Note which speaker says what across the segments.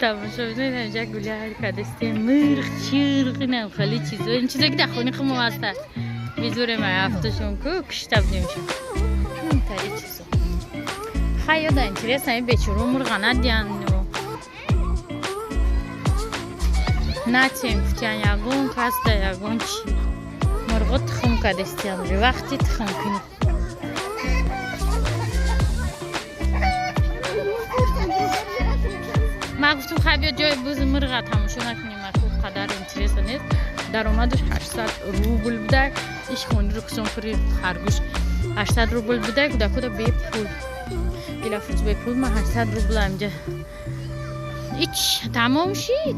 Speaker 1: Тамошо бинед, инҷа гуляр кардастем, мирғ, чирғ, инам хеле чизо. Ин чизо ки дар хони хумо ҳаста. Мизурем ай ҳафташон ку кишта будемшон. Тари чизо. Хай ёда интересно, ин бечоро мурға надиҳанд. Натем гуфтиян ягон кас да ягон чи. Мурғо тухм кардастиям уже вақти тухм кунӣ. Ман гуфтам хай биё ҷои бузи мурға тамошо накунем, аку қадар интереса нест. Даромадаш 800 рубл буда. Иш хониро кусон пури харгӯш 800 рубл буда, кӯдакода бепул. Дилафрӯз бепул, ман 800 рубл амҷа. Ич тамом шид.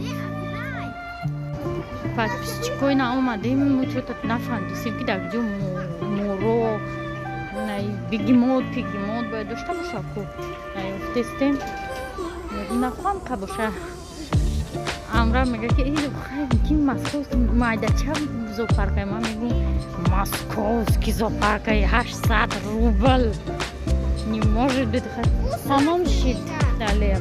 Speaker 1: Подписчикои наомадем, мо чё-то нафаҳмидистем ки дар куҷо моро бегемот, пегемот бояд дошта боша ку. Наёфтестем. Нахоҳам ка боша. Амра мега ки хай ки московский майдача зоопарка. Ман мегӯм московский зоопарка 800 рубл. Не может быть. Тамом шид далер.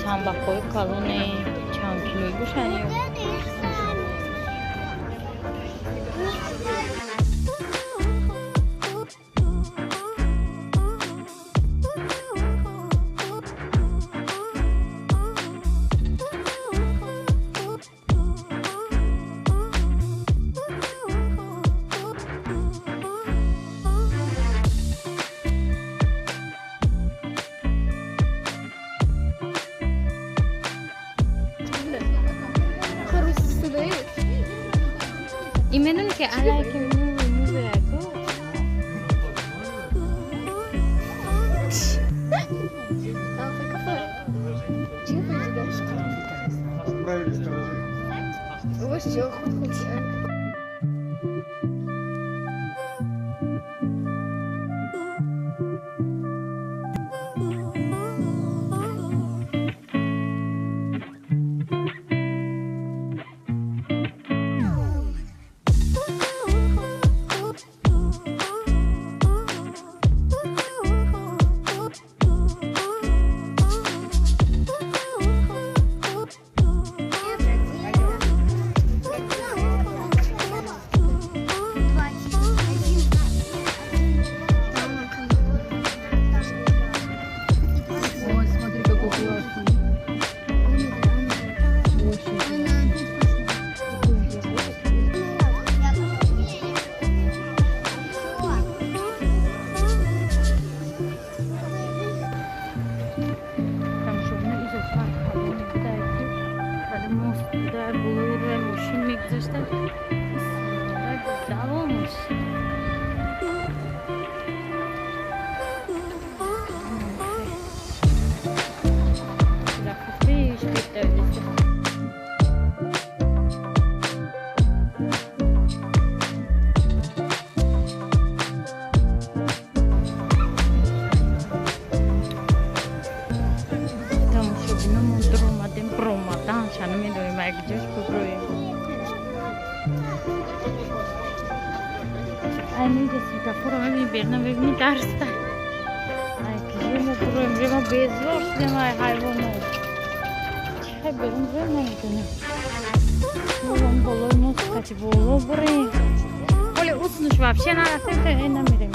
Speaker 1: Самбақҳои калоне чанд килои бошанд ё? Именно ки алайки муви муви аку. Дарста. Ай, киҷо мо буроем? Мо безор шудем ай ҳайвоно. Чихай берун буроем, намедонем. Мо болои мост кати боло бурем. Оле уснуш вообще нарафтем, ка намерем.